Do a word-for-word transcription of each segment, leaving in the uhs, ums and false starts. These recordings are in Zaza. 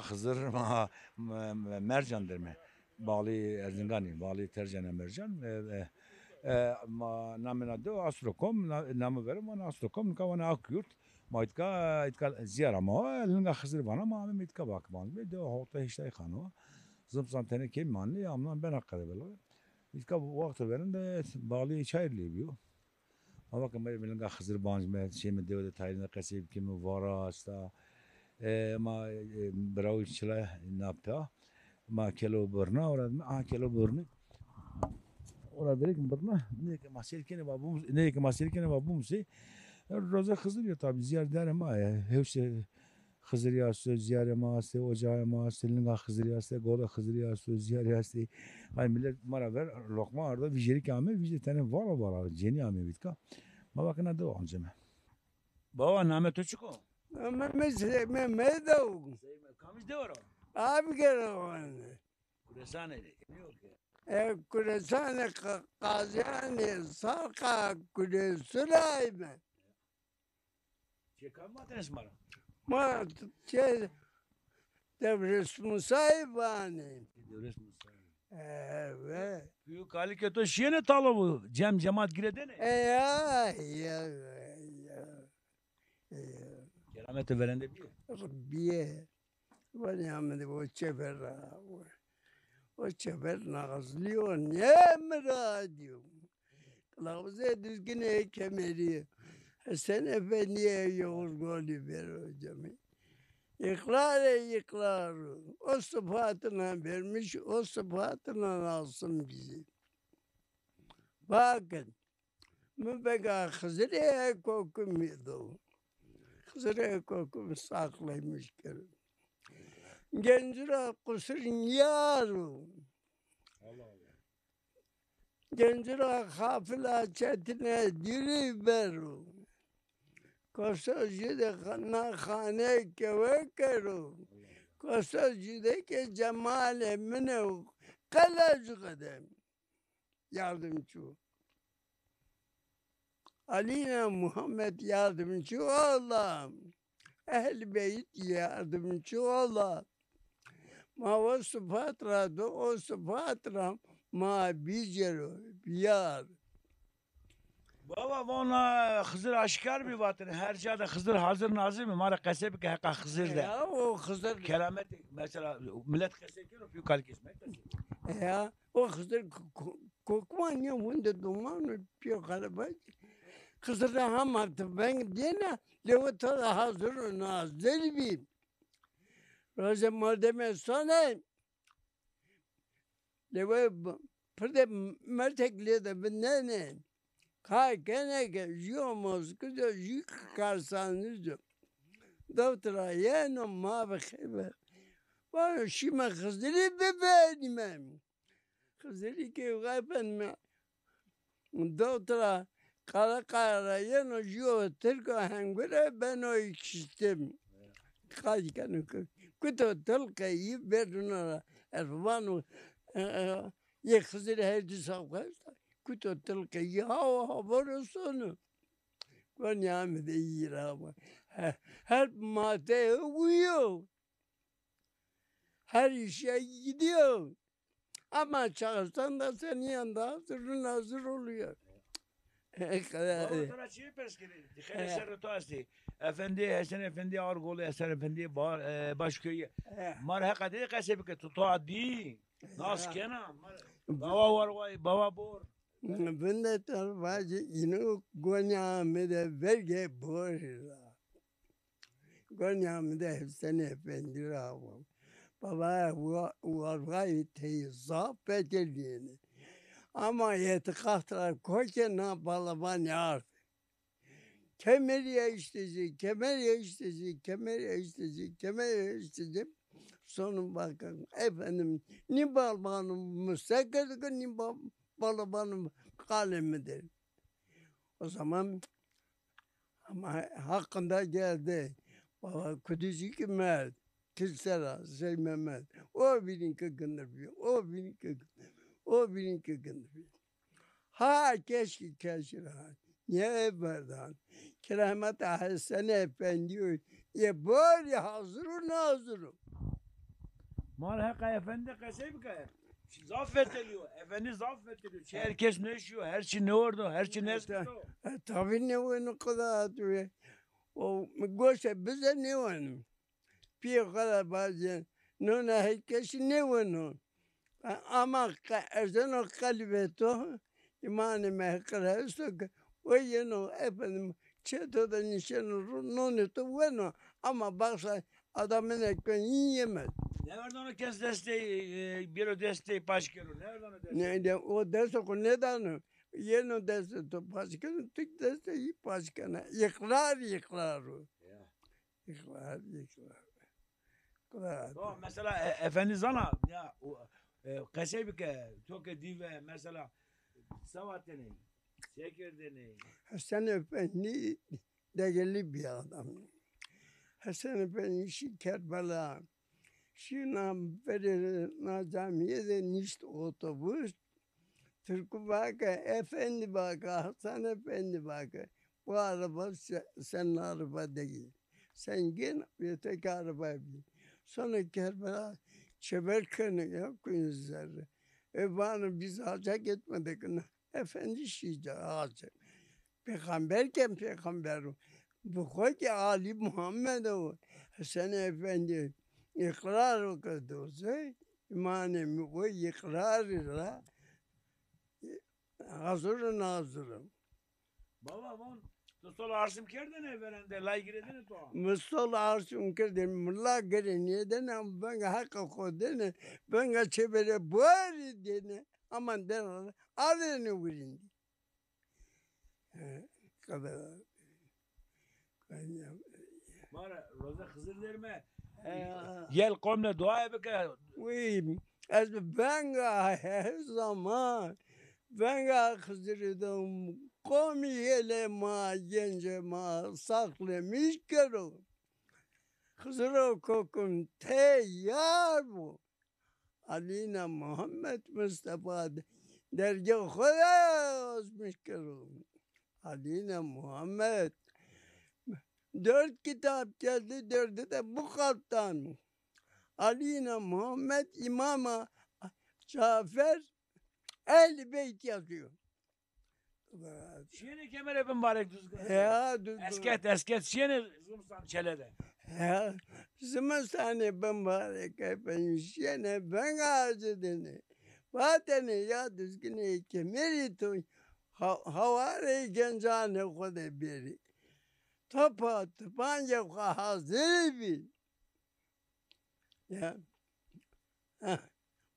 Xizir ma, me-, me-, Mercan der me. Bağlı Erzinganî, bağlı Tercan Mercan. E, e, e, ma namê na dew Astrokom, na-, namê verê ma na Astrokom, nika vana Akyurt. Ma îtka, îtka zîyara ma wa, linga Xizir vana ma amê îtka bak banc be, dew hewtay heştay xano. Zimstan tenê kêm manê, amnan bena qerebelix. Îtka wexto verên de bağlı Çayırlî bîyo. Ma vake ma linga Xizir banc me, şême dewe de tayîne qesey bikeme, vara esta. E, ma, e, birawo çila na pia. Ma kelo birna, ora, aha kelo birni. Ora verê ke birna, nê ke ma sêr kenê va bum-, nê ke ma sêr kenê va bumsê. Roze Xizir yo tabî, zîyar derê ma ya. Hewşe Xizirî esto, zîyarê ma estê, ocayê ma estê, linga Xizirî estê, gola Xizirî esto, zîyarî estê. Ay millet ma ra ver loqma arda, vijêrî ke ame, vijê tenê vala vala, cenî ame vîtka. Ma vake na dew anceme. Baba, namê to çik o? Namê mi Sey Mehmed o. Sey Me-, kamij dewe ra? Abgera vanê. Kuresanê rê, nîyo ke? E, Kuresanê Qa-, Qaziyanê, Sarqa, Kuresuray me. Çê kam vatêne sima ra? Ma çê Dewres Musayî vanê. Dewres Musayî. Evet. Pî û kalikê to şîyêne talo, cem cemat girêdêne? E, ya, ya, ya, ya. Kerametê verên de bîye? Bîye. Vanê amedê o çever ra. O çever nazlî yo, nêmiradî yo. Qilawuzê Duzginê Kemerî, Hesen Efendîye Yavuz Golî bero cemî. Îqrarê îqrar o. O sifatına vermiş, o sifatına nasım bizi. Bakın. Mi vega Xizirê Kokimî do. Xizirê Kokimî saxlemiş kero. Gencî ra qusir nîyaro. Gencî ra xafila çetine dîrî bero. Kosa jû de xa-, na xane kewe kero. Kosa jû de ke cemalê min o, qelec qedem. Yardımcı ol. Alîna Muhammed yardımcı ola. Ehl-i Beyt yardımcı ola. Ma o sıfat ra do, o sıfat ra ma bicero, biyar. Baba, vana Xizir aşkar bî vatene. Her ca de Xizir hazir nazir mi? Ma ra qese bike heqa Xizir de. Ya o Xizir. Keramet, mesela, millet qese keno, pî û kalikê sima qese keno. Ya o Xizir ko-, ko-, kokman ya wende doman pî û kalabay. Xizir de hema ti veng dêne, lewê to de hazir û nazir bî. Roze mordemê sone, Lewê b-, pirdê mertek lê de vindene. Kay kenê ke jû Mozkîz o, jû Karsaniz o. Dewtira yeno ma bi xeber. Vano şîme Xizirî bibenîme. Xizirî ke efendime. Dewtira Qaraxaya ra yeno jû Tirko hengure beno kiştim. Qay keno ke kuto tilqe yî verduna ra. Ez vano, e, e, yê Xizirî her di sax esta. Kuto tilqe yî hawa havoro sono. Gonî amede yî ra va. He, her mate uyo. Her işe gidiyor. Ama çalışan da senin yanında hazırın hazır oluyor. Baba, to ra çîyê pers kenî? Di xeylê serrê to estî. Efendî Hesen Efendî Argolî, Hesen Efendî Ba-, e, Başköyî. Ma rê heqa dê qesey bike, to to dî. Nas kena. Bawa Warway, Bawa Bor. Vinde to vajî, îno gonî amede vergê Borî ra. Gonî amede Hesen Efendî ra. Baba wa-, Warwayî tey zaf fetelîyêne. Ama îtîqat ra kokê na balabanî ard. Kemerî eştecî, kemerî eştecî, kemerî eştecî, kemerî eştecî. Sonu bakın, efendim, nî balbanu mi se kerdi ki nî ba-, balbanu qalê mi der. O zaman ama hakkında geldi. Baba Kudüzcü ki Mert, Tilsera, Sey Mehmet. O birinki gındır bir, o birinki gındır, o birinki gındır bir. Ha keşke keşke rahat. Niye verdan? Keramet Hasan Efendi, e, böyle hazır o, nazır o. Ma ra heqa efendi qesey bike. Zaf fetelîyo. Efendi zaf fetelîyo. Çi her kes nêşîyo, her çi nêwerdo, her çi nêsketo. E, tabî nêweno qida tu. O goşe bize nêweno. Pîyê xo ra vajê, nona her kesî nêweno. Ama qe-, erzeno qelbê to, îmanê mi heqî ra esto ke o yeno, efendim, çê to de nişeno ro, nonê to weno, ama baxsa adamine ke yîn yemez. Nêverdano kes destê, e, bêro destê paç kero, nêverdano destê. Ne, ne, o destê xo nêdano, yeno destê to paç keno, tu destê yî paç kena. Îqrar, îqrar o. Ya. Îqrar, îqrar. Qira. To mesela, e, efendî zana, ya, o, e, qesey bike, to ke dî ve, mesela, se vatêne, se kerdêne? Hesen Efendî degelî bir adam. Hesen Efendî şî Kerbela. Şî na verê na camîye de nişt otobus. Tirku vake, efendî vake, Hasan Efendî vake. Bu araba se-, senin araba değil. Sen gel öteki arabaya bin. Sonra Kerbela çever keno ya kuyun zerre. E, vano biz hacca gitmedik. Efendî şî hacca. Peyxamber ken peyxamber o. Bi xo ki Alî Muhammed o. Hesen Efendî îqrar o ke doze, îmanê mi o îqrarî ra hazir û nazir o. Baba, von, tu sol arşim kerdêne verende, lay girêdêne to? Mi sol arşim kerdêne, mi la girê nêdêne, venga heqa xo dêne, venga çêverê borî dêne, ama dêne, ardêne wirîndî. He, qedar. Ma ra roze Xizir derme. He. Gel qomle duaye bike. Uy, ez venga her zaman, venga Xizirî de qomî yelê ma, gencê ma saxlemîş kero. Xiziro kokim teyar bo. Alîna Muhammed Mustafa de-, dergê xo de yazmış kero. Alîna Muhammed. Dört kitap geldi, dördü de bu kattan. Alîna Muhammed, İmama Cafer, Ehl-i Beyt yazıyor. Şiyêne kemere bimbarek Duzgin. Ya, Duzgin. Esket, esket şiyêne zimistan çele de. Ya, zimistanê bimbarek efendim şiyêne venga acı dene. Vatene ya Duzginê kemerî to ha-, hawarê gencanê xo de bêrî. Topa tupancê xo hazir bî. Ya. Heh.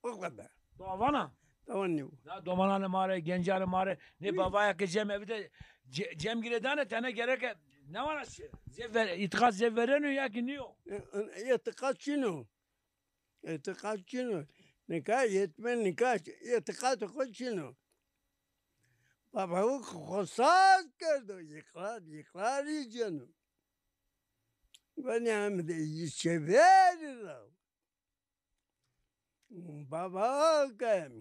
O kadar. Dawa vana? Dawa nîyo. Ya domananê ma rê, gencanê ma rê, nê bavaya ke cem evi de ce-, cem girêdane, tene gereke nêvana şi. Zê ver-, îtîqat zê vereno ya ki nîyo? E, e, îtîqat çin o. Îtîqat çin o. Nika yetme, nika îtîqat xo çin o. Baba o xo saz kerdo, îqrar, îqrarî ceno. Vanê Hamide yî çeverî ra. Baba ke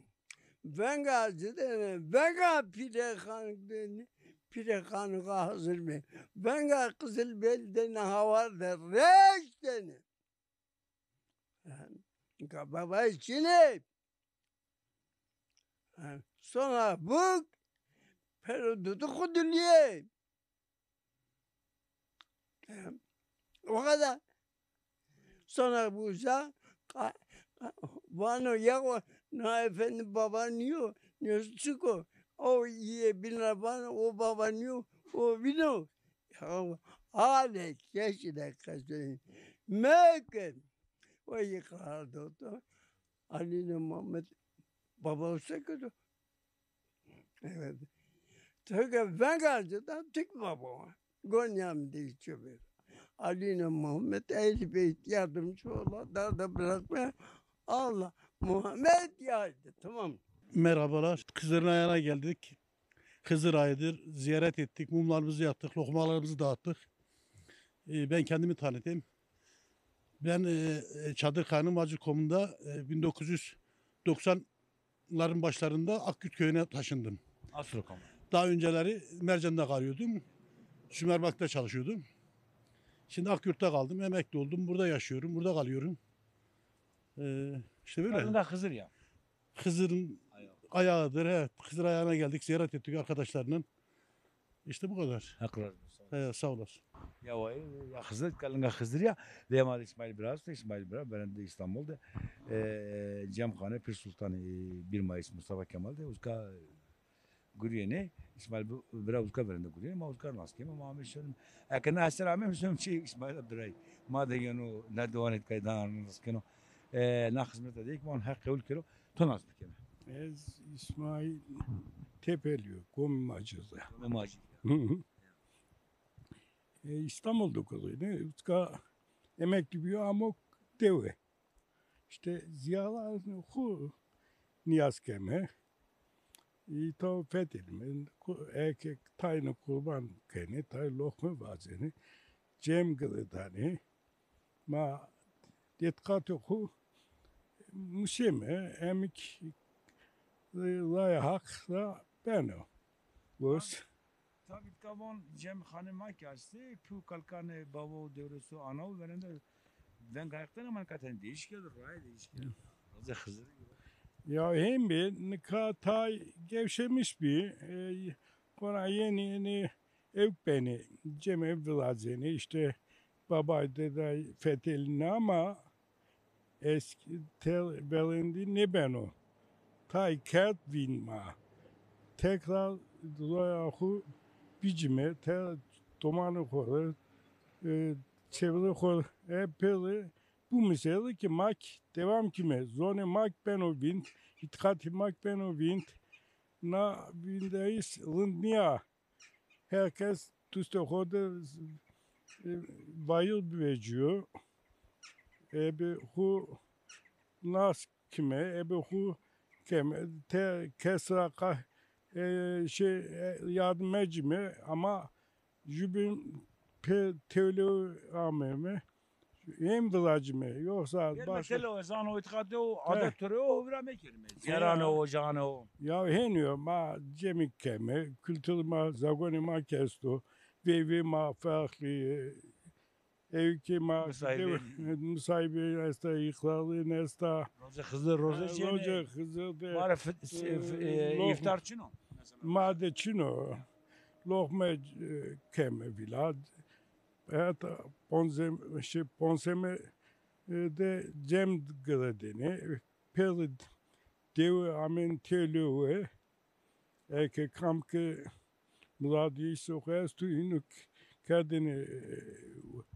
venga ci dene, venga pîrexan dene, pîrexan xo hazir bê. Venga Qizilbel dene, hawar de reş dene. Nika baba çin ê. Ha, sona buk, pero dudu xudulîyê. O kadar. Sona buca, qa-, qa-, vano ya o, na efendim baba nîyo, nîyo çik o? O yê bîn ra vano, o baba nîyo, o bîn o. Ya, ale keşî de qesey meke. O îqrar do to. Alîne Muhammed baba se kerdo. Evet. Tıkı venga acıdan tık baba. Gonyam de içiyor. Alîne Muhammed Ehl-i Beyt yardımcı ola, darda bırakmaya. Allah Muhammed yaydı. Tamam. Merhabalar. Kızılırmak'a geldik. Hızır ayıdır. Ziyaret ettik. Mumlarımızı yaktık. Lokmalarımızı dağıttık. Ee, ben kendimi tanıtayım. Ben, e, e, Çadırkaya'nın Macir komunda, e, bin dokuz yüz doksanların başlarında Akyurt köyüne taşındım. Asıl konu. Daha önceleri Mercan'da kalıyordum. Sümerbank'ta çalışıyordum. Şimdi Akyurt'ta kaldım. Emekli oldum. Burada yaşıyorum. Burada kalıyorum. Ee, işte böyle. Kalınga Hızır ya. Hızır'ın Ayağı. ayağıdır. Evet, Hızır ayağına geldik. Ziyaret ettik arkadaşlarla. İşte bu kadar. Hak razı olsun. He, sağ olasın. Ya vay, ya Hızır, kalınga Hızır ya. Lê ma de İsmail Bira esto, İsmail Bira, verende İstanbul de. Ee, Cem Xane, Pir Sultan, ee, Bir Mayıs Mustafa Kemal de. Uska gurîyenê, Îsmaîl bi-, bira uska verende gurîyenê, ma uska nas keme, ma amê şonim. Eke na ser amê, şonim çi Îsmaîl birayî. Ma de yeno, na dewanê kay da nas keno. E, na xizmeta de ki, ma heq qewul kero, to nas bikeme. Ez Îsmaîl Tepelî yo, Komê Macî de. Komê Macî de. E, İstanbul de kozo, ne? Uska emeklî bîyo, amo dewe. Îşte zîyaranê xo nîyaz keme. Îta fetelîme. Ku-, eke tayne qurban kenê, tay loxme vazenê. Cem girêdanê. Ma îtîqatê xo museme, emik raya Haq ra beno. Wes. Tabî tika von Cem Xanê ma kî estê, pî û kalkanê bavo, dewreso, anawo verende veng ayaktan ama katen değiş geldi, raye değiş geldi. Roze Xizirî. Ya hên bî, nika tay gevşemiş bî, e, kona yenî yenî ewk benî, cem ev vilazenî, işte babay deday fetelîne ama Eski tel belendî nêbeno. Tay kerd vîn ma. Tekrar roya xo bicime, te domanê xo rê, e, çevrê xo rê, e, pêrê bimîsêrê ki ma kî devam kîme. Zonê ma kî beno vînd, îtîqatê ma kî beno vînd. Na vîndeyîs rind nîya. Her kes tustê xo de, e, vayîr bivecîyo. Ebe xo nas kime, ebe xo keme, te kes ra qa-, e, şey, e, yardım mecime ama jübîn pe tewle ameme. Hên viracime, yoksa başka. Mesela o ezan o îtîqatê o, he, adet töre o, huvra mekerime. Zîyaran o, ocağan o. Ya hên yo, ma cemî keme, kultur ma, zagonê ma kî esto, veyvê ma farklı, e, ewkê ma, musayibê, musayibê esta, îqrarîn esta. Roze Xizir, roze, e, cênê. Roze Xizir de, ma ra fit-, e, e, e, lox-, îftar çin o? Mesela. Ma de çin o. Loxme, e, keme vîla. Heta ponzem-, şey, ponseme, e, de cem girêdêne. Pêrê dewe amên têlewe. Eke kam ke miradîyê xo esto, hîno k-, kerdêne, e,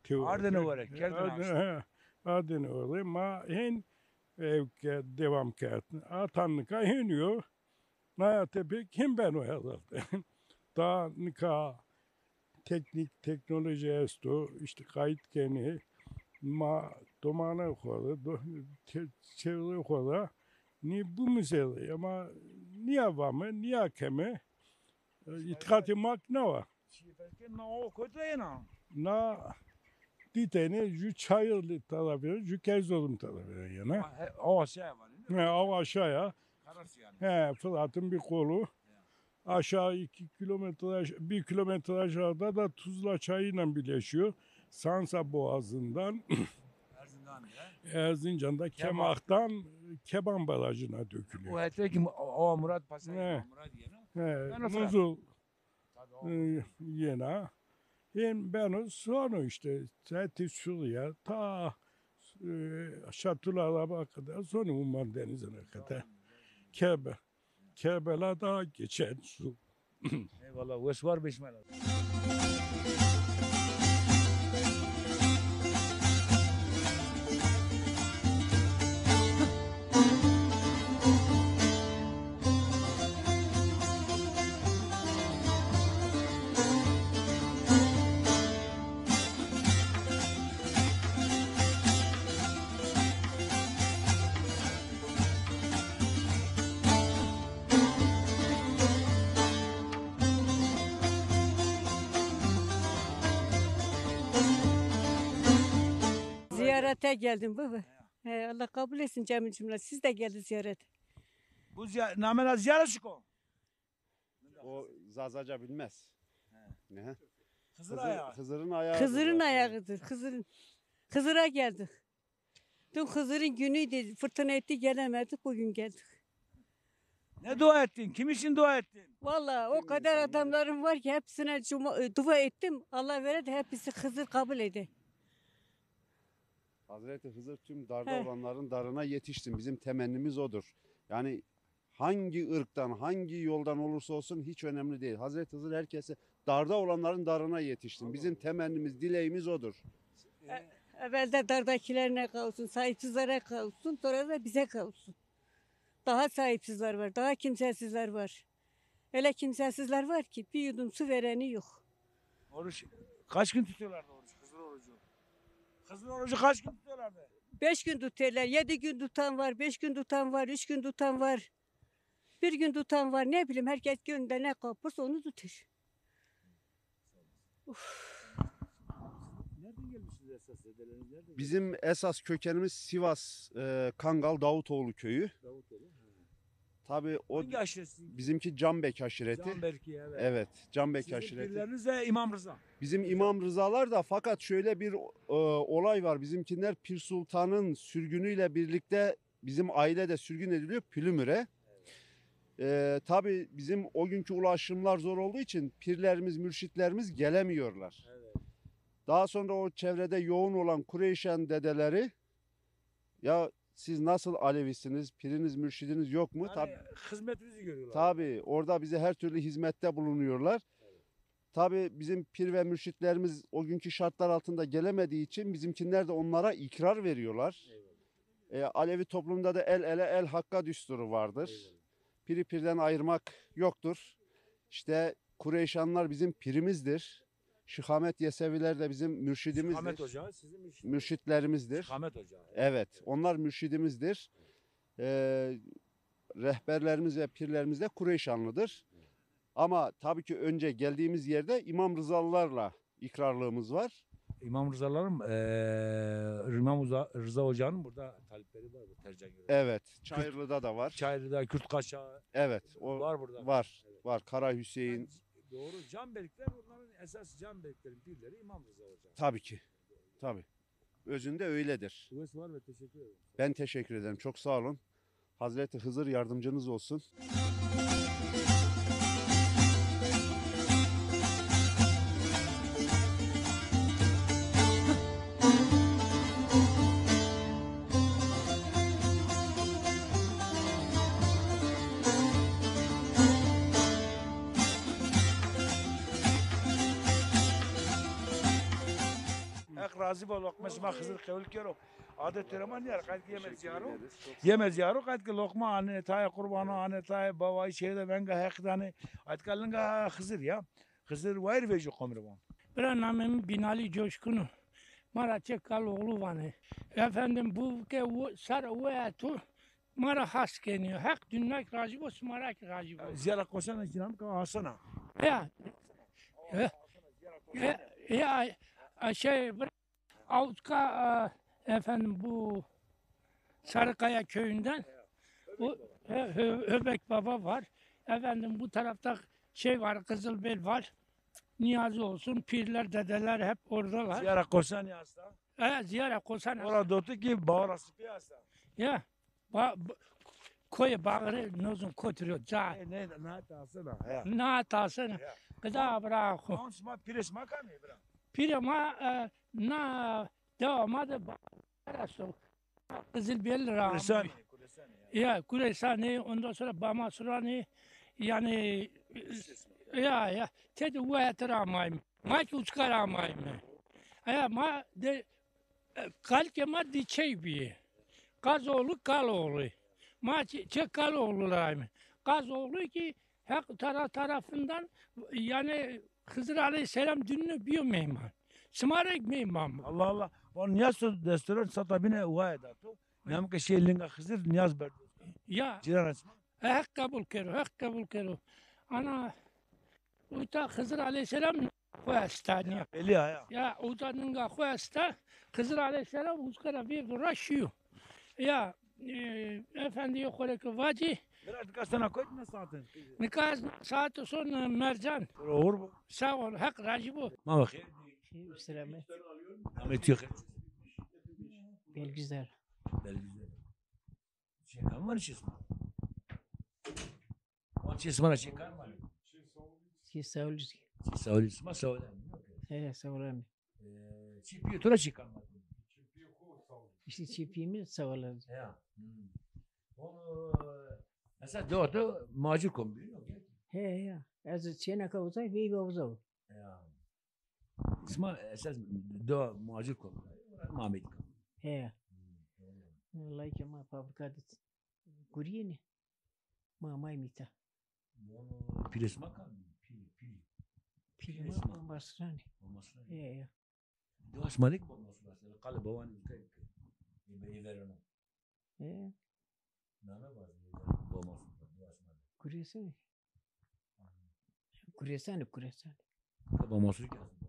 têwe. Ardêne were, kerdêne. Ardêne, he, ardêne were. Ma hên ewk ke-, devam kerd. Ata nika hên yo. Naya tepek hên beno herhalde. Daha nika teknîk, teknolojî esto, îşte qayît kenê, ma domanê xo ra, do-, çe-, çevrê xo ra nî bimîsêrê, ama nîya vame, nîya keme, e, îtîqatê ma kî na wa. Çi fekê na o kotî ra yena? Na dîtêne, jü Çayırlı tarafı, jü Erzurum tarafı ra yena. Ha, he, o aşağıya var, değil mi? He, o aşağıya. Karası yani. He, Fırat'ın bir kolu. Ya. Aşağı iki kilometre, aş-, bir kilometre aşağıda da Tuzla Çayı'yla birleşiyor. Sansa Boğazı'ndan Erzincan ya. Erzincan'da Kemak'tan Keban Barajı'na dökülüyor. O hetê ki Awa Murat Pasay, he, Awa Murat yena. He, Muzul, e, yena. Hem beno sono işte, hetê şuraya, ta, e, Şatul Arab'a kadar, sonra Umman Denizi'ne kadar. Kerbe. Kerbela daha geçen su. Eyvallah. Wes war be Îsmaîl abi. Ziyarete geldim baba. He, Allah kabul etsin cemî cümle. Siz de geldi ziyaret. Bu ziya-, namena ziyaret şiko? O Zazaca bilmez. He. Ne? Hızır Hızır, ayağı. Hızır'ın ayağı. Hızır'ın ayağıdır. Hızır'ın. Hızır'a geldik. Dün Hızır'ın günüydü. Fırtına etti, gelemedik. Bugün geldik. Ne dua ettin? Kim için dua ettin? Vallahi o kadar adamlarım var ki hepsine cuma, e, dua ettim. Allah vere de hepsi Hızır kabul ede. Hazreti Hızır tüm darda He. olanların darına yetişsin. Bizim temennimiz odur. Yani hangi ırktan, hangi yoldan olursa olsun hiç önemli değil. Hazreti Hızır herkesi darda olanların darına yetişsin. Bizim temennimiz, dileğimiz odur. E, evvelde dardakilerine kavuşsun, sahipsizlere kavuşsun, sonra da bize kavuşsun. Daha sahipsizler var, daha kimsesizler var. Öyle kimsesizler var ki bir yudum su vereni yok. Oruç, kaç gün tutuyorlardı oruç? Hızır orucu. Hızır orucu kaç gün tutuyorlardı? Beş gün tutuyorlar, yedi gün tutan var, beş gün tutan var, üç gün tutan var. Bir gün tutan var, ne bileyim, herkes gönlünde ne kapırsa onu tutar. Nereden gelmişsiniz esas? Dedeleriniz nereden? Bizim esas kökenimiz Sivas, e, Kangal Davutoğlu köyü. Davutoğlu. Tabii o Hangi aşiret sizin? Bizimki Canbek aşireti. Canbek, evet. Evet, Canbek Sizin aşireti. Pirleriniz de İmam Rıza. Bizim İmam Rızalar da, fakat şöyle bir e, olay var. Bizimkiler Pir Sultan'ın sürgünüyle birlikte bizim aile de sürgün ediliyor Pülümür'e. E, tabii bizim o günkü ulaşımlar zor olduğu için pirlerimiz, mürşitlerimiz gelemiyorlar. Evet. Daha sonra o çevrede yoğun olan Kureyşan dedeleri, "Ya siz nasıl Alevisiniz, piriniz, mürşidiniz yok mu?" Yani Tabii, hizmetinizi görüyorlar. tabii orada bize her türlü hizmette bulunuyorlar. Tabii bizim pir ve mürşitlerimiz o günkü şartlar altında gelemediği için bizimkiler de onlara ikrar veriyorlar. E, Alevi toplumunda da el ele el Hakk'a düsturu vardır. Piri pirden ayırmak yoktur. İşte Kureyşanlar bizim pirimizdir. Şıhamet Yeseviler de bizim mürşidimizdir. Ahmet Hoca sizin mürşit. Mürşitlerimizdir. Ahmet Hoca. Evet, onlar mürşidimizdir. E, rehberlerimiz ve pirlerimiz de Kureyşanlıdır. Ama tabii ki önce geldiğimiz yerde İmam Rızalılarla ikrarlığımız var. İmam Rızaların, eee İmam Rıza, Rıza Hoca'nın burada talipleri var bu Tercan Yöresi. Evet, Çayırlı'da da var. Çayırlı'da Kürt Kaşağı Evet, o var burada. Var, var. Kara Hüseyin. Doğru. Canbekler, onların esas Canbeklerin birileri İmam Rıza Hoca. Tabii ki. Tabii. Özünde öyledir. Kuvvesi var ve teşekkür ederim. Ben teşekkür ederim. Çok sağ olun. Hazreti Hızır yardımcınız olsun. Heq razî bo, loqme şima Xizir qewil kero. Adetê ma nîyar, qayt ke yeme ziyaro. Yeme ziyaro, qayt ke loqma anê tayê, qurbano anê tayê, bawayî şehîda venga Heq danê. Qayt ke linga Xizir ya. Xizir wayir vejî qomrê ma. Bira, namê mi Binalî Coşkun o. Ma ra çê Kaloğlu vanê. Efendim, bu ke wo-, ser wetu, ma ra has kenî. Heq dûna kî rajî bo, sima ra kî rajî bo. Ziyara Kosana kî nam ka asana. Ya. Ya, ya, ya, şey, bir Avtka, e, efendim, bu Sarıkaya köyünden, bu Hö-, Hö-, Höbek Baba var. Efendim, bu tarafta şey var, Kızılbel var. Niyazi olsun, pirler, dedeler hep oradalar. Ziyara Kosani asta. E, Ziyara Kosani. Ora dotu ki Bağra Sipi asta. Ya. Ba-, ba-, koyê Bağrı nozun kotiro ca. E, ne, ne tasına, ya. Na tasına. Ya. Qida bira xo. Tamam, şima, pirê şima kam ê, bira? Pirê ma, e, na dewa ma de ba-, esto. Qizilbel ra. Kuresanî, Kuresanî ya. Ya, Kuresanî, ondan sonra Bamasuranî, yani, ya, ya. Tedi wayet ra amayme. Ma ki uçka ra amayme. Aya ma de, e, kalikê ma di çey bîyê. Kazoğlu, Kaloğlu. Ma çi, çi Kaloğlu ra ayme. Kazoğlu ki Heq tara-, tarafından, yani Xizir aleyhisselam dünne biyo meyman. Sima rek meyman. Allah Allah. Van niyaz to desturan sata bine uaye da to. Nam ke şey linga Xizir niyaz berdo. Ya. Ciran aç. Heq qebul kero, Heq qebul kero. Ana, uta Xizir aleyhisselam xo esta nîya. Belî ya, ya. Ya, uta ninga xo esta, Xizir aleyhisselam uska ra vêrdo ra şîyo. Ya, e, efendîyê xo rê ke vacî. Bira, nika sena koyt ne saatin? Nika ez saat son, e, Mercan. Oğur bu. Sağ ol, Heq rajî bo. Ma bixêr. Selamet. Namê tu xêr. Belgüzel. Belgüzel. Çê kam var çê sima? Wan çê sima ra çê kam var? Çê sawlî. Çê sawlî sima sawlî. He, sawlî. Ee, çê pîyê to ra çê kam var? İşte çê pîyê mi sawlî. Ya. Hmm. Onu, e, mesela doğru macir kom biliyor musun? He, ya. Ez çêneka uzay, veyve uzay. Ya. Sima esas do macir kom. Muhammed kom. He. Lay ke ma fabrika de gurîyenê. Ma may mîta. Pîrê sima kam? Pîrê, pîrê. Pîrê ma Bamasirane. Bamasirane. He, ya. Diwaş malik Bamasirane. Qale bawanî ûkay ke. Ebe verano. He. Name vazî Bamasirane. Diwaş malik. Gurêsane. Gurêsane, gurêsane. Bamasirî ke estê.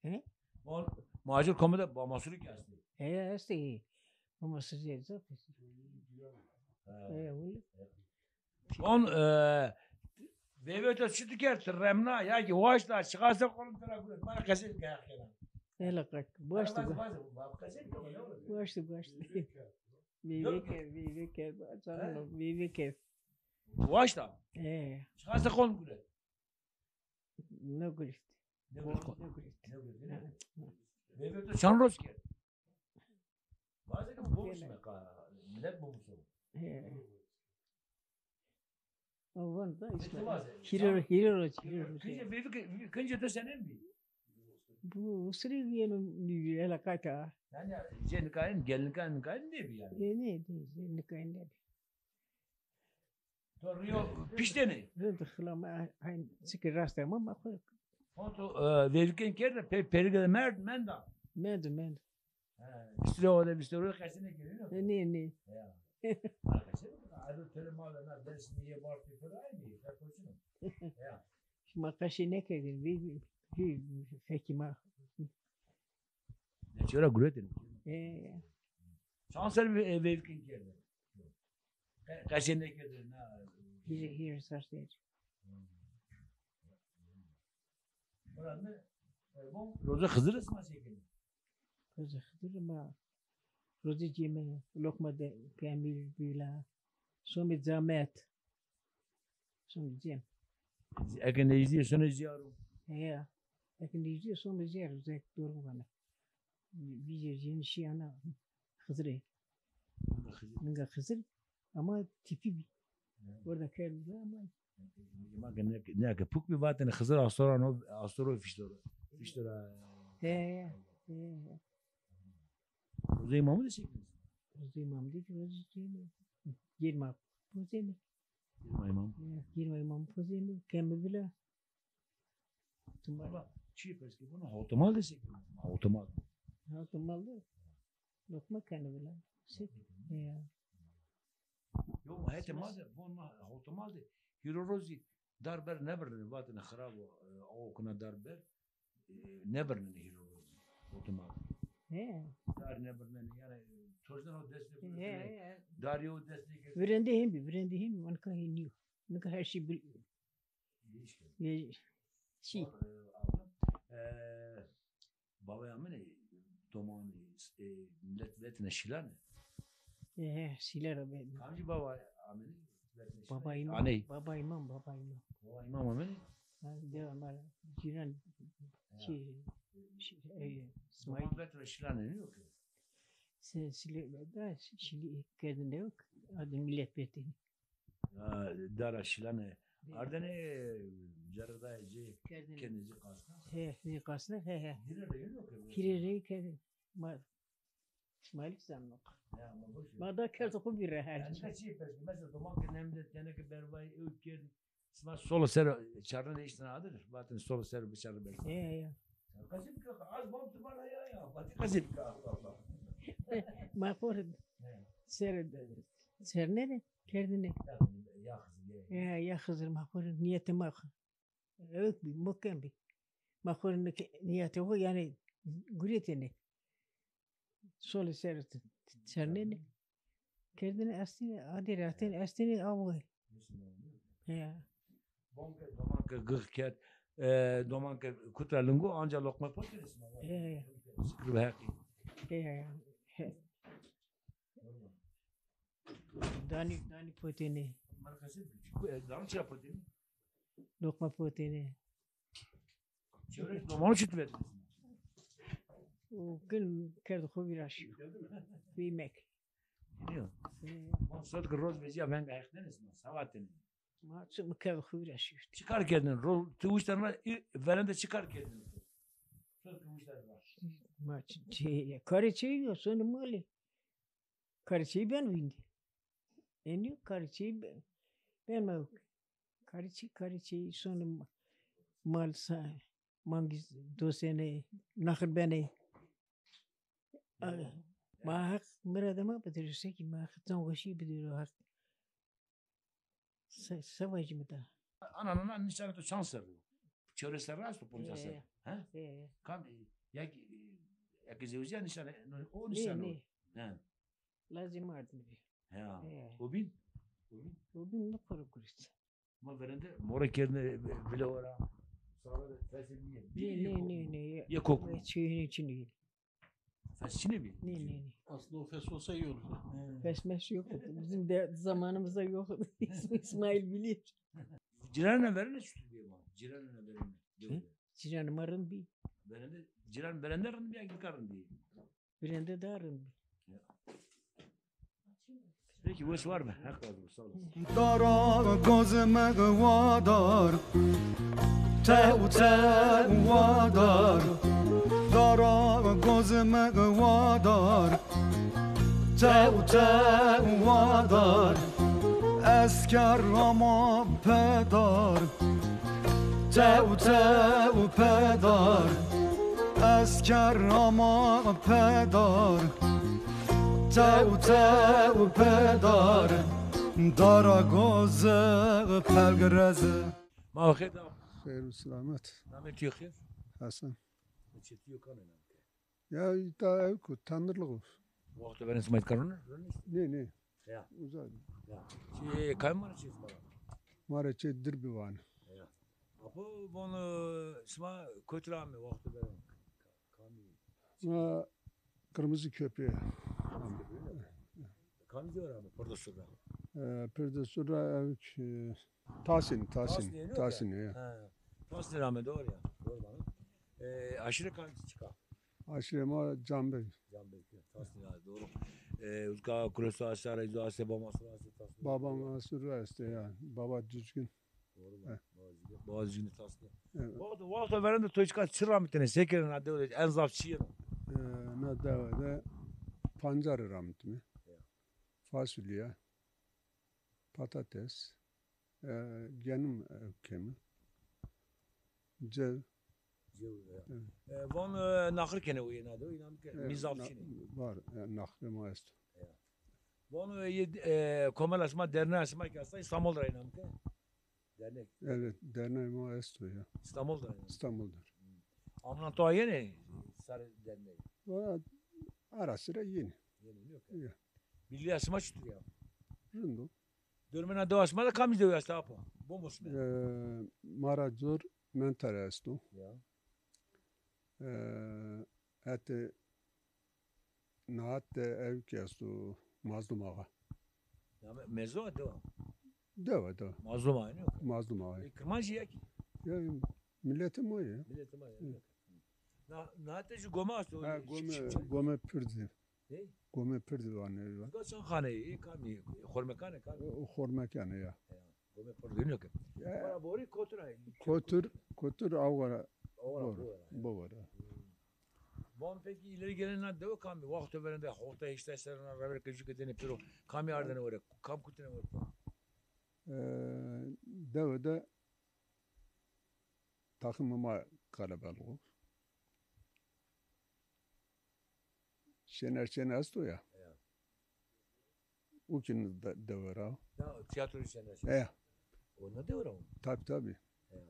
He? Ma, macir komî de Bamasirî ke estê. He, estê. Bamasirî zaf estê. He. He, wele. On, e, veyvê to çi tu kerd? Remna, ya ki waşta, çiqase qolum tera guret. Ma qesey ke heq kena. Hele qak, waşta. Waşta, waşta. Veyve kerd, veyve kerd. Canım, veyve kerd. Waşta? He. Çiqase qon guret? Ne guret. Ne guret? Ne guret. Ne guret, ne? Veyve to çand roz kerd? Bazı ki boş me ka, millet bu musun? He. Awan da işte. Hîrê, hîrê roz, hîrê roz. Kince veyve, kince to senen bî? Bu usrî yeno elaqayta. Yani, cê nikayin, gelin nikayin, nikayin ne bi yani? E, ne, ne, cê nikayin ne bi. To riyo piştene? Rind xila ma, hayn, çiki rast ma, ma xo. Onto, e, veyvken kerde, pe, perige de merd, menda. Mend, mend. He, vîst ro de, vîst ro qesî nêkerdî, no? Ne, ne. Ya. Arkadaşlar, adı tele mal, na, Dersim'e ye, bar, tepere aynı, ya, koçum. Ya. Şima qesî nêkerdîn, vî, vî, vî, fekî ma. Ne çora guretin? E. Çand ser ve-, veyvken kerde? Qe-, qesê nêkerdêne, na. Hîrê, hîrê ser ser. Bira mi, e, bon, roza Xizir sima çêkenê? Roza Xizir ma, roza cême, lokma de, pemîl, bîla, somê camet. Somê cem. Eke nejdîye sonê ziyaro. Heya. Eke nejdîye somê ziyaro, zek dorm vana. Vîjê jênî şîyana Xizirê. Ninga Xizir. Ninga Xizir. Ama tîpî bî. Ya. Orada kerdiler ama. Ma ke ne, ne ke puk bî vatene Xizir astora no, astoro fiştora. Fiştora. He, he, he. Rozê Îmamî de çêkenê? Rozê Îmamî de ki rozê çêkenê. Girma pozenê. Girma Îmam. He, girma Îmam pozenê. Kemi bile. Ama çi pers ke bunu hawtimal de çêkenê. Hawtimal. Hawtimal de. Lokma kenê bile. Çek. Ya. Yo, hetê ma de, von ma hawtimal de. Hîro rozî dar ber nebirnenê, vatêne xirab o, e, awo kuna dar ber, e, nebirnenê hîro rozî. Hawtimal. He. Dar nebirnenê, yani, e, tozden o dest nêkerdêne. He, he. Darî o dest nêkerdêne. Virende hên bî, virende hên bî, nika hên nîyo. Nika her şey bil-, Değişken. Ye-, şey. Var, e, abla, e, Babay amene doman, e, millet vetine şilane. E, he, şile ra be. Kamcî baba amene vetine şilane? Baba Îmam, aney. Baba Îmam, Baba Îmam. Baba Îmam amene? Ha, de ama cîran, ya, şey, şey, e, İsmail. Doman vetine şilane, ne yok ki? Sen şile, da şile kerdin de yok. Adı millet vetine. Ya, dara şilane. Ardene, e, cerredayê ci, kerdin, kendê ci qasna. He, ci qasna, he, he. Hîrê rey yok. Hîrê rey kerdin. Ma, malik zanno. Ya, ma boş ver. Ma da kerdo xo bî rehet. Yani ne şey peki? Mesela doman ke nemde teneke bervay ew kerdin. Sima solo ser çarnenê îşte nadir. Vatin solo ser biçarnê belki. He, he. Qesî bike, az bom tu bana ya ya. Vatî qesî bike, Allah Allah. Ma xo rê ser çarnenê. Kerdinê. Ya, ya Xizir, ya. Ya, ya Xizir, ma xo rê nîyetê ma xo. Ewk bî, muhkem bî. Ma xo rê nîke-, nîyetê xo, yanî, guretêne. Solê ser t-, t-, çarnenê. Kerdinê estînê, adê rê atênê, estînê awe. Ya. Doman ke, doman ke gix kerd, e, doman ke kut ra lingo, anca loqme pokerê sima. Ya, ya. Şikir be heqî. Ya, ya. He. Danî, danî potênê. Markası, e, danî çira potênê? Loqma potênê. Çevre domanı çi tüvet? O gün kerdi xo viraşîyo. Yemek. Biliyor. Ee, Sot ki roz veciya venga hekten esma, savatini. Ma çi mi kerdi xo viraşîyo. Çi kar kerdin? Ro-, tu uçtan ra, i-, verende çi kar kerdin? Sot ki uçtan ra. Ma çi, çi, karê çi yo, sonê malî. Karê çi ben vîndî. Enî karê çi ben, ben ma karê çi, karê çi sonê ma-, mal sa, mangî dosenê, naxir benê. A, ma heq miradê ma bidiro, sekî ma heq can weşî bidiro heq. Se, se vajîme da. Ana, ana, nişanê to çand serrî yo? Çewres serrî esto, poncas serrî? He. He? He. Kam, e, ya ki, e, ya ki zewzîya nişanê, no, o nişanê o. Nê, nê. He. Lazê Mardinî bî. He. He. O bîn? O bîn? O bîn mi poro gurit. Ma verende more kerdine, e, vile ora. Sağda da fesê nîye. Nê, nê, nê, nê. Ye kok. Çî, çî nîye. Fes çinê bî? Nê, nê, nê. Aslında o fes olsa iyi olur. He. Fes mes yok. Bizim de zamanımızda yok. İsmail bilir. Ciranê verende çutur bî ma? Ciranê verende. Hı? Ciranê ma rind bî. Verende, ciran verende rind bî ya, gilka rind bî? Verende daha rind bî. Ya. Peki, wes war be. Heq razı olsun, sağ olasın. Dara gozimig wadar, tew tew wadar. Dara gozimig wadar, tew tew wadar. Esker ama pedar, tew tew pedar. Esker ama pedar. Tew tew pedar, dara gozi pelgrezi. Ma xêr da. Xêr û selamet. Namê tu yo xêr? Hesen. Çê tu yo, kamê nam ke? Ya, îta ew ku tendirlix o. Wexto verên sima îtka ronê? Nê, nê. Ya. Uza. Ya. Çê, kamê ma ra çê sima ra? Ma ra çê Dirbî vanê. Ya. Apo von, e, sima kotî ra amê wexto verên? Kamî? Ma Kırmızı Köprü'ye. Kamî dewe ra amê? Pirde Sur ra? E, Pirde Sur ra ew ki, Tasin, Tasin, Tasinî, Tasinî, ya. Ha. Tasinî ra amê, doğru ya. Doğru bana. E, aşîre kamî çik a? Aşîre ma Canbey. Canbey, Tasinî ra, doğru. E, uzka Kuresu aşa ra, îzo aşe, Baba Mansur aşe, Tasinî. Baba Mansur aşe, ya. Baba Düzgün. Doğru mu? He. Baba Düzgün, Baba Düzgünî Tasinî. Evet. Wexto, wexto verende to çika çi ramitêne, se kenê na dewe de, en zaf çi yeno? E, na dewe de pancarî ramitîme. Ya. Fasulye, patates, e, genim, e, kemi, cew. Cew, ya. Evet. E, von, e, naxir kenê weye na dewe, înan ke, e, mî zaf çin ê. Var, e, naxirê ma esto. Ya. Von, e, yê, e, komela sima, derneya sima ki esta, Îstanbul ra, înan ke? Dernek. Evet, derneğê ma esto ya. Îstanbul ra, înan? Îstanbul ra. Hmm. Amnan to yenê sarê derneğî? Valla ara sıra yenê. Yenê, yok ya. Ya. Birlîya sima çitur ya? Rind o. Dormê na dewa sima de kamij dewe esta, apo? Bombos me. E, ma ra cor Mentere esto. Ya. E, hetê Nahat de ew ki esto, Mazlum Ağa. Ya me-, mezo a, dewa? Dewa, dewa. Mazlum Ağa, ne? Mazlum Ağa. E, Kirmancî ya ki? Ya, miletê ma ya. Miletê ma ya. Hı. Na, nahat de jî gome esto. Ha, gome, gome pirdî. Ne? Gome pirdî vanê. Ga çand xane, e, kamî, xormekan ê, kamî? O, o xormekan ê ya. Ya. Gome pirdî, ne ke? Ya. Ora borî kotur a. Kotur, kotur awara. Awara, bor, bor a, ya. Bor a. Hmm. Van peki ileri gelen na dewe kamî? Wexto verên de hota heştay serran ra ver ke jû ke dêne pêro, kamî ardêne were, kam kutêne were? Ee, dewe de takımê ma kelebelik o. Şener Şen esto ya. Ya. O ki de-, dewe ra. Ya, tiyatro Şener Şen. E. O na dewe ra o? Tabi, tabi. Ya.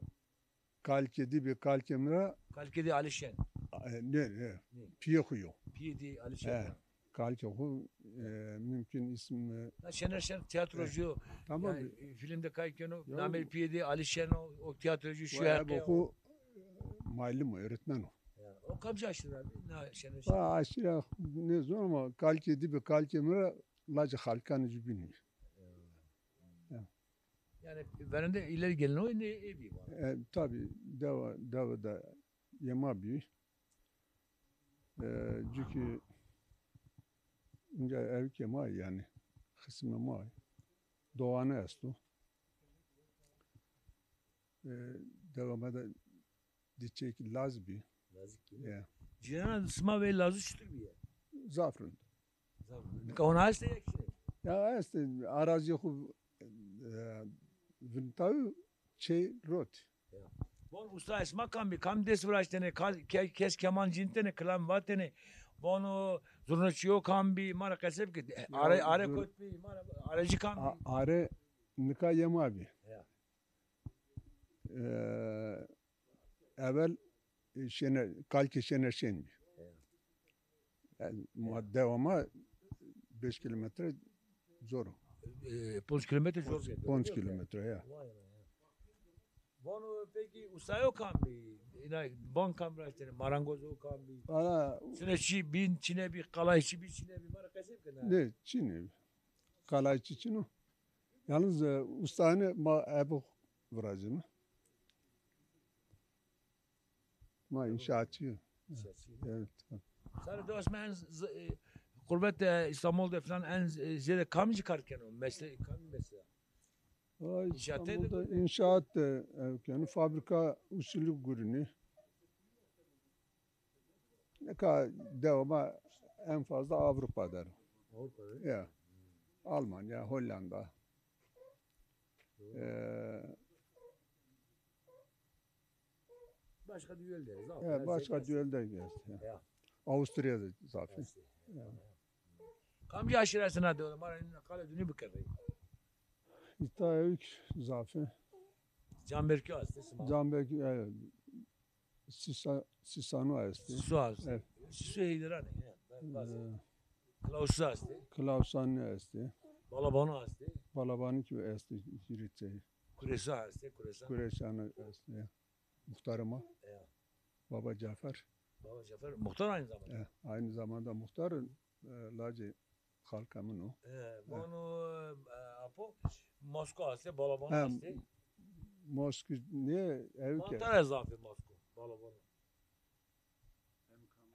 Kalkê dî bî kalkê mi ra. Kalkê dî Alişen. E, ne, ne. Ne? Piyê xo yo. Piyê dî Alişen. E, ya. Kalkê xo, e, mümkün isim, e, ha, Şener Şen tiyatrocu. Tamam. Yani, e, film de kay keno. Ya. Namê piyê dî Alişen o, o tiyatrocu şu erke o. Malum o, öğretmen o. Ya, o kamca aşîre ra bî? Na Şener Şen. Ha, aşîre nêzon ama kalkê dî bî kalkê mi ra lacê xalkanê jubînî. Ya. Yani verende ileri gelin o ne evi var. E, tabii dewa, dewa da yema bir. E, çünkü ince ev ke ma yani kısmı ma doğanı estu. E, devamında diyecek Laz bir. Lazî ki. Ya. Cîrana sima ve Lazû çitur bîye? Zaf rind. Zaf. Nika ona heste ya ki? Ya heste, arazî xu, e, vintayı çey rot. Ya. Von usta esma kam bî, kam dest viraştene, ka-, ke-, kes keman cintene, kilam vatene, von o zurnaçîyo kam bî, ma ra qeseb ki, are, are kot bî, ma ra areci kam bî? A-, are nika yema bî. Ya. E, evel, e, Şener, Kalkê Şener Şen bî. Ya. Yani, ma-, dewa ma beş kilometre zor o. E, ponc kilometre zor. Ponc kilometre, ya. Vay be ya. Vano peki ustayo kam bî? Ina ban kam raştene, marangozo kam bî? Valla. Sine çi bin çine bî, kalayçı bî çine bî, ma ra qeseb kena. Ne, çine bî. Kalayçı çin o. Yalnız, e, ustane ma ebu viracime. Ma inşaatçı. İnşaatçı. Evet. Sarı dost, en z-, e, kurbet de, İstanbul de falan en z-, e, ziyade kamcı kar keno? Mesle-, kam mesela? Vay, İnşaat İstanbul'da de inşaat de, e, yani fabrika usulü guruni. Ne kadar devama en fazla Avrupa'da. Avrupa'da. Ya. Almanya, Hollanda. Doğru. E, Başka düğel deriz. He, başka düğel de gezdi. Ya. Avusturya'da zaten. Kamcı aşiresine de, ma ra kale dünü bikerrey. İtayevik zafi. Canberkî astê, sima. Canberkî, e, Sisa-, Sisanu astê. Sisu astê. Evet. Sisu Heyderanê, he. Klausî astê. Klausî astê. Balabanu astê. Balabanu ki astê, Hiritse. Kuresa astê, Kuresa. Kuresanı astê. Muhtarı ma. Ya. Baba Cafer. Baba Cafer muhtar aynı zamanda. E, aynı zamanda muhtar, e, lacê xalka min o. E, vano, e, apo, Mosko astê, balabano astê. Mosko ne, ev ke. Mantar ez zafê Mosko, balabano.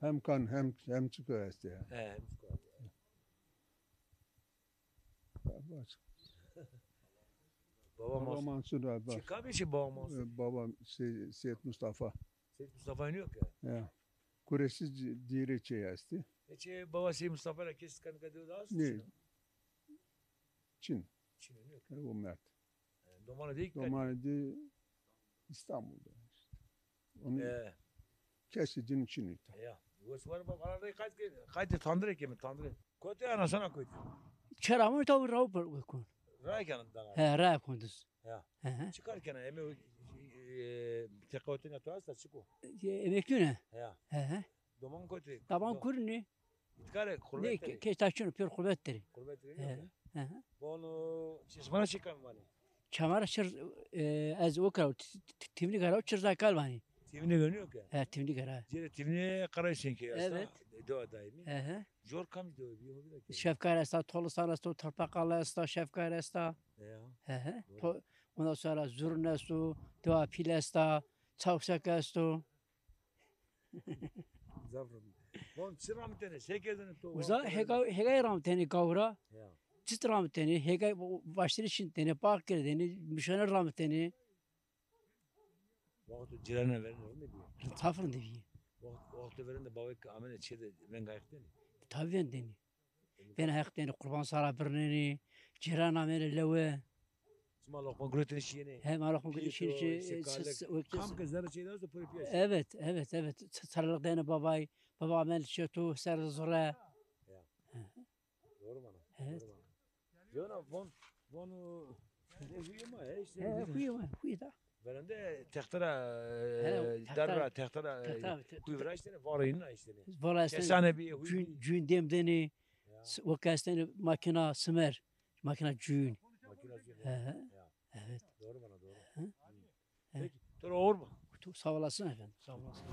Hem kan, hem, hem çiko astê ya. He, hem çiko astê. Baba Mansur. Baba Mansur abi. Çi kabî çi Baba Mansur? E, baba şey, Seyit Mustafa. Seyit Mustafa yok ya. Ya. Kuresi ci-, dire çey esti. E çi baba Seyit Mustafa ile kes kan kadar da. Ne? Çin. Çin yok. E, o mert. E, domanı değil. Domanı değil. İstanbul'da işte. Onu e. Kesi din çin ita. Ya. Wes var bak arada kaydı kaydı tandire kemi tandire. Kote ana sana koydu. Çera mı tavu ravu per kon. Ray kanı dana. He, ray konduz. Ya. Hı hı. Çıkarken eme e, teqawetine tu hasta çıko. E, emekli ne? Ya. Hı hı. Doman kote. Taban kurni. İtkare ne kurbet ke-, deri. Keştaşçını pür kurbet deri. Kurbet deri. Hı hı. Hı hı. Bono çizmana çikan vani. Çamara çir, e, ez o kara, t-, t-, tivni kara, çir zakal vani. Tivni gönüyor ki? He, tivni kara. Cire tivni kara sen ki esta. Evet. Dewa daimi. Hı hı. Jor kam dewa bir hobi de ki. Şefkar esta, Tolustan esta, Torpakal esta, Şefkar esta. Ya. Hı hı. Doğru. To-, ondan sonra Zurn esto, Dewa Pil esta, Çavşak esto. Zaf rind. Bon, çi ramtene, se kerdene to? Uza hega, hega ramtene gawra. Ya. Çit ramtene, hega başları şintene, bağ kerdene, müşane ramtene. Wexto cirana verene, ne bi? Zaf rind bi. Wexto verende bawek amene çede veng ayıktene. Tabi vendene. Vena heq deni, qurban sara birneni, cîran ameni lewe. Sima loqma guretini şiyeni. He, ma loqma guretini şiyeni. Kam ke zerre çeyda usta puri piyaş. Evet, evet, evet. Sarılık deni babay. Baba amel çetu, ser zure. Ya. Doğru bana. Evet. Doğru bana. Jona von, von, e, huyuma, e, işte. He, huyuma, huyu da. Verende textera, e, darra, textera, e, kuy viraştene, vara inna işte. Vara işte. Kesane bir, cün, cün demdeni, o kesteni makina simer, makina cün. Makina cün. He, he. Evet. Doğru bana, doğru. Peki, dur olur mu? Sağ olasın efendim, sağ olasın.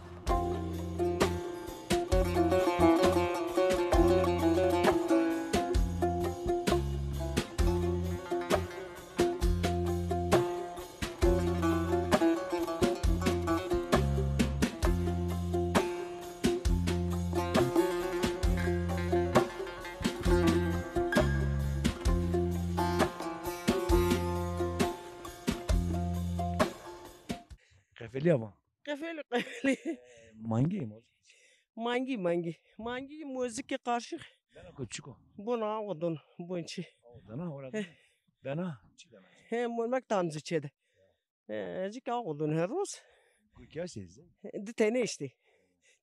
Qefelîya van. Qefelî, qefelî. E, mangî, mozîk. Mangî, mangî. Mangî, mozîkê qarşî. Bena ko çiko? Bon awa don, bon çi. Awa dona, ora dona. Bena, çi bena? He, mon mek tamzî çede. He, ez ki awa don her roz. Ku kese zî? Di tene îşte.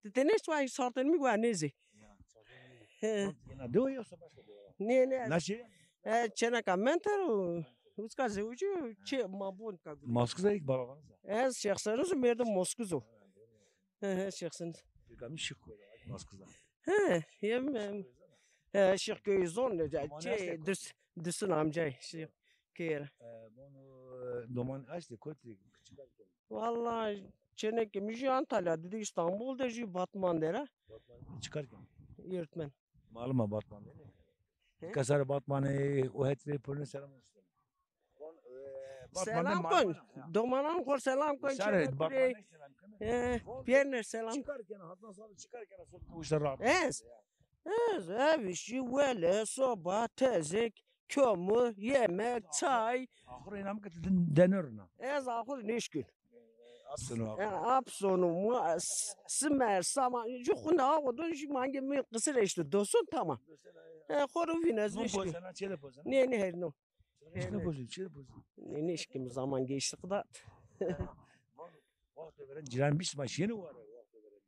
Di tene îşte, ay sartên mi wa nêzî. Ya, sartên mi. He. Yena dewa yoksa başka dewa? Ne, ne. Naşe? E, çeneka menter o. Uska zewcu, çi ma bon ka guri. Maskıza ilk balabanıza. Ez şexseniz merdim Moskuz o. He, he, şexseniz. Gami şık koydu, maskıza. He, yem, yem. He, şık köyü zon ne, çi, düs, düsün amcay, şık köyü. E, bunu, e, doman açtı, kotri, küçük. Vallahi çeneke mi jü Antalya, dedi İstanbul de jü Batman dera. Batman çıkarken. Yürütmen. Malum ha Batman değil mi? He? Kasar Batman'ı, o hetre pulunu selam olsun. Selam kon. Domanan xo selam kon. Sare Batman'ı selam kon. He, Pierre selam. Çıkarken, hatta sonra çıkarken, sonra kavuşlar rahat. Es. Es, ev işi, wele, soba, tezek, kömür, yemek, çay. Axur inam ki denörna. Ez axur nişkin. Apsonu, axur. Apsonu, simer, saman, ju xunda axu do, ju mange mi qisir eşti, dosun, tamam. E, xoru vin ez nişkin. Ne, ne, her no. Çi de pozî, çi de pozî? Ne, ne, şikim zaman geçti qıdat. Waxto veren ciran bîst ma şiyeni ware, waxto veren.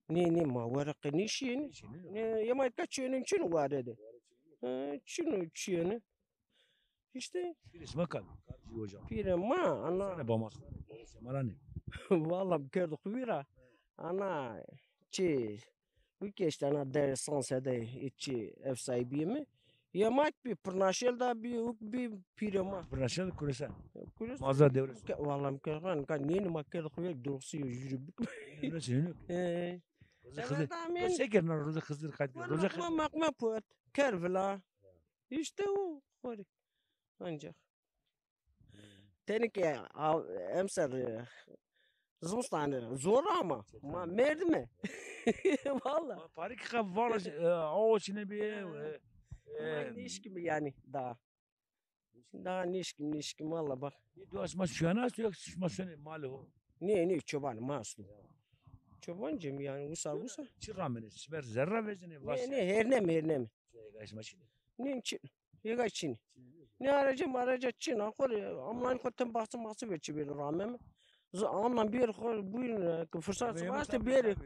Ne, ne, ma ware qe ne şiyeni. Ne, yema ka çiyeni çin ware de. He, çin o çiyeni. İşte. Pîrê sima kam? Pîrê ma, ana. Sene bamas. Semaranê. Valla kerdo xu vîra. Ana, çi, Wikeştena dere sansede içi ev sahibi mi. Yemek bi, pırnaşel da bi, uk bi pîrê ma. Pırnaşel kuresen. Kuresen. Mazda devre. Valla mi kerxan, ka neni ma kerdo xu vek, doğrusu yo jüri bik. Devre seni. He. Roze Xizir. Se kerna roze Xizir qayt. Roze Xizir. Makma pot, kervila. İşte o, xori. Ancak. Tenê ke, a, emser, e, zimistan zor ama ma merdime. Valla. Ma parî ki qe valla, e, awo çine bi, e, e, nişkim yani daha. Daha nişkim, nişkim valla bak. Dua sima şuyana, yok sima şuyana mali ho. Ne, ne, çoban ma aslında. Çobancım yani, usa, usa. Çi ramene, siber zerra vezine, ne, ne, her ne mi, her ne mi. Gaysma çi. Ne, çi. Yega çin. Ne araca maraca çin. Akor amlan ko tem bahsi mahsi be çi bir ramem. Amlan bir xo buyurun, e, fırsat varsa bir.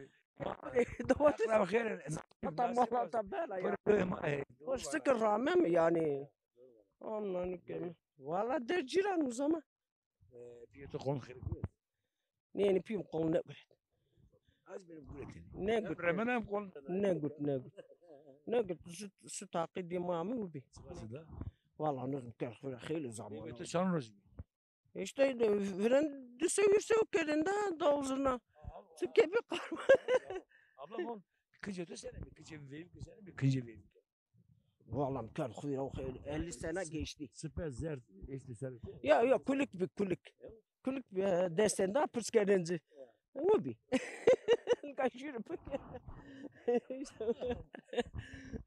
Domates. Hatta malata bela ya. Hoş sıkı ramem yani. Amlan kem. Valla der ciran o zaman. E, piyê to qon xêr guret? Nê, nê, pîyê mi qon neguret. Ez benim guretî. Negut. Remenem qon. Negut, negut. Negut, su, su taqî dî ma mi ubi. Sipasi da. Valla nizm ker xura xeylê zaman. Ebe to çan roj bî? İşte de, viren di sewir sew kerin da, davuzuna. Ti kebi qarma. Abla, mon, kincê to sene mi? Kincê veyvike sene mi? Kincê veyvike. Valla mi kerd xwîra o xeylî, elli sene geçti. Sipe zerd eşti ser. Ya, ya, kulik bi kulik. Kulik bi, e, destende pirs kerdin ci. O bi. Ka jüri pek.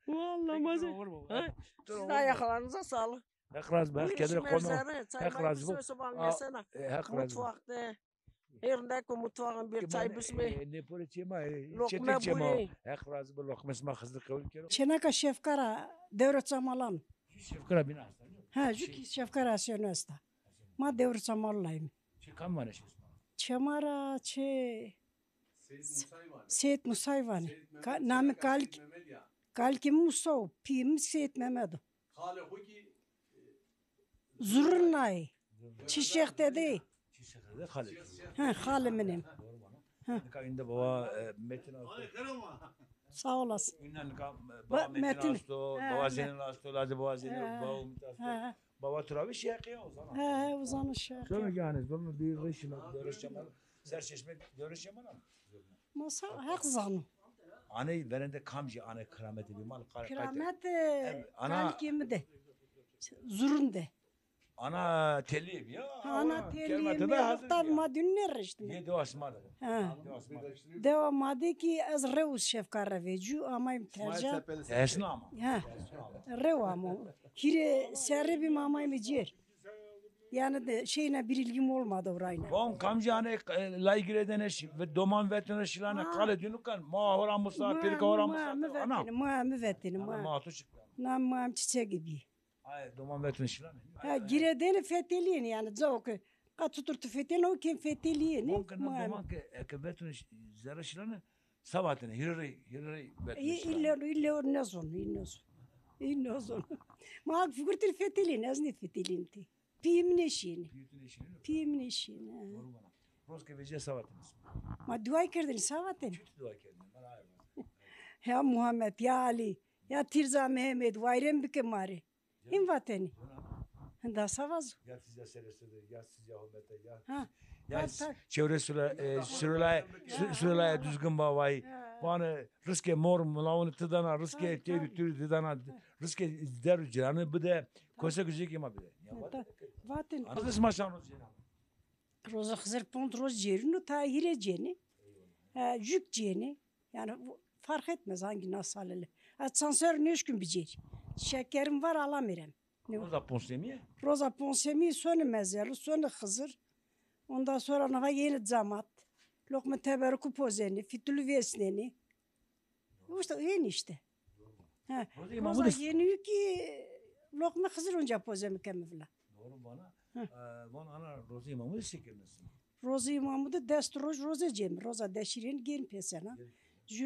Valla mazı. Ha? Sizin ayaklarınıza sağlık. Heq razı be, Heq kedire kono. Heq razı be. Heq razı be. Mutfakta. Hêrneko mutfaxin bir çay bismê. Nêpore çê ma, çetin çê ma. Heq razı bi, loqmes ma Xizir qewil kero. Çêneka Şefkara, dewre Çamalan. Şefkara bina esta. Ha, ju ki Şefkara Aseno esta. Ma dewre Çamalan layim. Çê kam vanê şês ma? Çê ma ra çê Seyit Musay vanê. Nami Kalik. Kalikê mi Musa o, pîyê mi Seyit Mehmed o. Xalê xo kî Zurunay. Çi şexte de. Çi şexte de xalê. Ha, xalê min ê. Ha. Nika inde baba, e, Metin Asto. Sağ olasın. Inde nika, e, baba Metin Asto, baba Zeynel Asto, lazê baba Zeynel, baba Umut Asto. Baba Turabi şeqe ya Ozan. He, he, Ozan şeqe. Sonra yani, sonra bir reşim, bir reşim. Serçeşme, bir reşim. Masa Heq zano. Aney verende kamcî aney kirametê bî mal qal-, qayte. Kirametê ana kalikê mi de. Zurun de. Ana telî bî ya. Ha, ana telî mi de, tabi ma dün ne reştî. Ye dewa sima de. Ha. Dewa sima de. Dewa ma de ki ez rew Şefkara vecû, amayım terca. Esna ama. Ha. Rew ama. Hîrê serrî bî ma amayım cêr. Yani de şeyle bir ilgim olmadı orayla. Bom kamci hani e, lay gireden eş ve doman vetine şilane Ha. kale dünükan ma hora musa, Ma- pirka hora ma- musa. Mi Ana. vetini, ma mi vetini, Ana ma. ma tu çıktı. Na ma çiçek gibi. Ay doman vetine şilane. Ha, giredeni feteliyeni yani, cao ki. Ka tutur tu fetelini, o ken feteliyeni. Bom kana Ma- doman ke eke vetine zerre şilane savatine hirri hirri vetine İ- şilane. İlle, ille o ne zon, ne zon. Ne zon. Ma hak fikirtir feteliyeni, ez ne feteliyeni ti. Pîyê min eşîyenî. Pîyê tu nêşînî? Pîyê min eşîyenî, he. Doğru bana. Roz ke vecîya savatêne. Ma duay kerdêne, savatêne. Çi tu dua kerdêne? Bana ayır. Ya Muhammed, ya Ali, ya Tîrza Mehmed, wayrên bike ma rê. Hîn vatêne. Hinda savazo. Ya Tîrza Seresede, ya Tîrza Homete, ya Ha. Ya Ha, s- tak. çevre sürü, e, sürülaya, sü- sürülaya düzgün bavayı. Ya. Bana rızke mor mulawını tı dana, rızke Tabii, tevri tabii. türü tı dana, rızke deru ciranı bide, kosa güzel ki ma bide. Ya, Ha, vat- ta- Vatêne. Anladın mı sen o ciranı? Roza Xizir pont roz cêrîno, ta hîrê cênî. E, jük cênî. Yani bu fark etmez hangi nasıl halili. E, çanser nêşkîn bicêrî. Şekerim var, alamêrem. Ne? Roza ponsemîye? Roza ponsemîye sonê mezelu, sonê Xizir. Ondan sonra nava yenî camat. Loqme teberruku pozenî, fitulu vêsnenî. İşte, yenî işte. Ha, Rozê roza Îmamû de yenî ki loqme Xizir onca pozemi kemi vila. Doğru bana. Ha. E, van ana Rozê Îmamû de se kerdin? Rozê Îmamû de dest roj roze cemi. Roza deşîrên gên pêsena. Jü